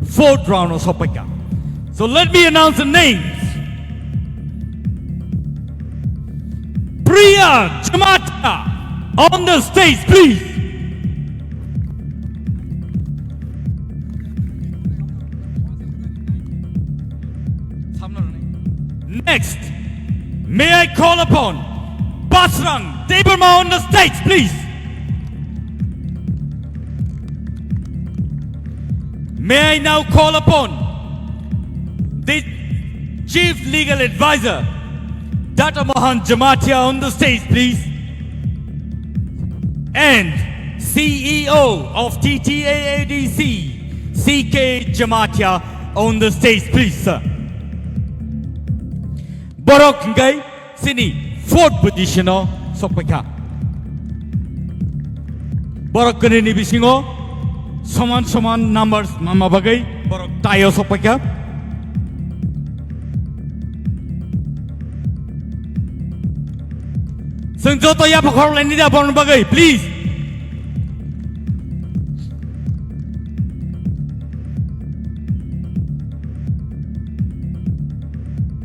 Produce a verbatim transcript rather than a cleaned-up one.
Fourth round o sokpaikha. So let me announce the names. Priya Jamatia on the stage, please. Next, may I call upon Basrang Debbarma on the stage, please. May I now call upon the Chief Legal Advisor, Doctor Mohan Jamatia, on the stage, please. And C E O of T T A A D C, C K Jamatia, on the stage, please, sir. Borok hingkai sini fourth position o sokpaikha. Borok kwnwi ni bisingo soman soman numbers mama bagwi borok tie o sokpaikha. Chwng joto yapha khorok laini da borokni bagwi, please.